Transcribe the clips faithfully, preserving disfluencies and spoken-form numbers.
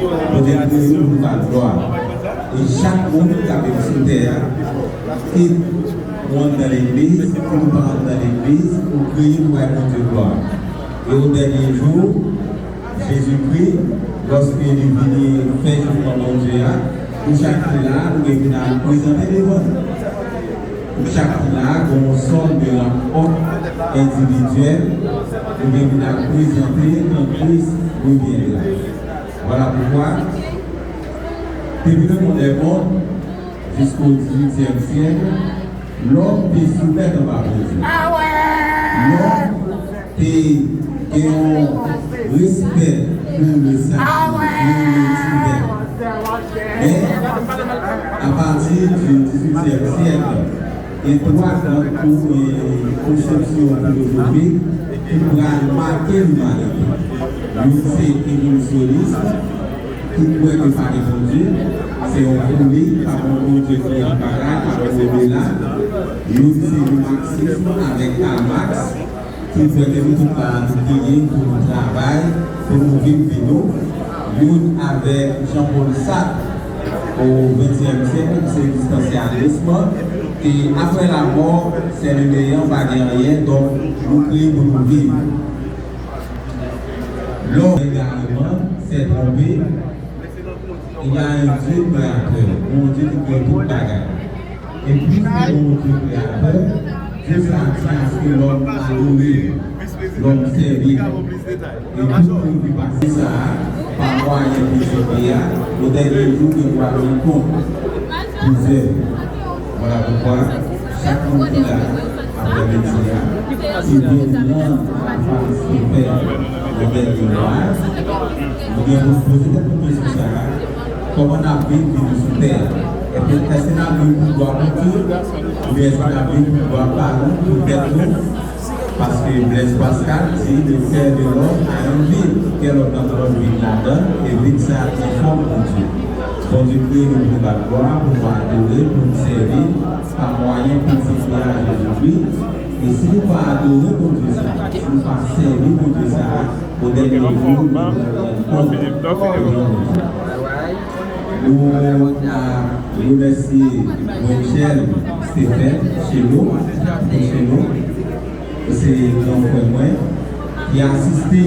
Bondye kreye nou pou l ba l glwa. E chak moun k ap viv sou tè a, kit ou anndan legliz, kit ou pa anndan legliz, ou kreye pou bay Bondye glwa. E o dènye jou, Jezikri, lòske li vini fè jijman Bondye a, nou chak ki la, nou gen pou n al prezante devan l. Nou chak ki la, gen yon sòm de rankont endividyèl, nou gen pou n al prezante kan Kris revyen la. Vwala poukwa, depi le monde est monde, jisko dizuityèm syèk, lòm te soumèt anba Bondye. Lòm te gen yon respè pou le sakre, pou le diven. Men, apati di dizuityèm syèk, gen twa gran kou-, e, konsepsyon filozofik ki pral make limanite. Youn se evolisyonis, ki kwè ke pa gen Bondye, se yon foli, pa gen yon Bondye ki kreye tout bagay, pa gen yon odela. Youn se le marxisme avèk Karl Marx, ki kwè ke nou tout la nou genyen pou nou travay, pou nou viv vi nou. Youn avèk Jean-Paul Sartre, o ventyèm syèk, se egzistansyalism, ke après la mort, c'est le néant, pa gen anyen, donk nou kreye pou nou viv. Lè w egareman, se twonpe, il y a un Dieu créateur, Bondye ki kreye tout bagay. E piske Bondye kreyatè, Dye sa a tyen aske lòm adore, lòm sèvi. E tout moun ki pase sa a, pa mwayen Jezikri a, o dènye jou, gen pou al rann kont pou zèv. Vwala poukwa, chak moun ki la, aprè midi a, ki vin nan Alfa Stephen nan dènye mwa a, nou gen pou n poze tèt nou kesyon sa a, kòman n ap viv vi nou sou tè a? Èske, èske n ap viv pou glwa Bondye? Oubyen èske n ap viv pou glwa pa nou, pou tèt nou? Paske Blaise Pascal di, le cœur de l'homme a une vide, kè lòm nan gen yon vid ladan l, e vid sa a enfòm Bondye. Bondye kreye nou pou n ba l glwa, pou n adore, pou n sèvi, pa mwayen pitit li a Jezikri. E si nou pa adore Bondye sa a, si nou pa sèvi Bondye sa a, o dènye jou, nou pral rann kont devan Bondye. Nou a remèsye Wenchel Stephen Chelo, Chelo, se gran frè mwen, ki asiste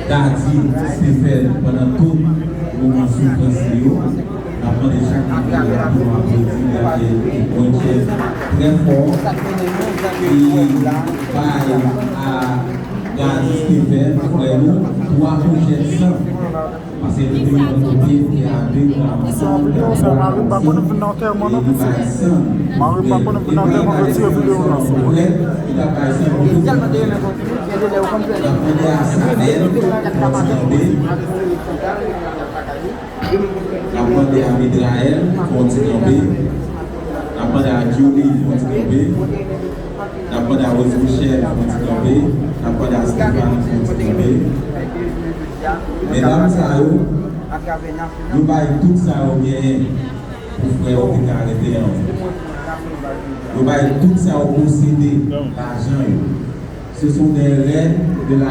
Daddy Stephen pandan tout moman soufrans li yo. N ap mande chak moun ki la pou nou aplodi Daddy Wenchel trè fò, ki bay a Daddy Stephen, frè nou, twa pochèt san. Paske li te yon kote ki avèk ansanm, li pa konn vin nan antèman non pitit. Mari pa konn vin nan antèman, retire videyo nan sou mwen. N ap mande a Midrael fè yon ti kanpe. N ap mande a Julie fè yon ti kanpe. N ap mande a Rose Michel fè yon ti kanpe. N ap mande a Stéphane fè yon ti kanpe. Medam sa yo, yo bay tout sa yo genyen pou frè yo te ka rete anvi. Yo bay tout sa yo posede, lajan yo. Ce sont des reines de la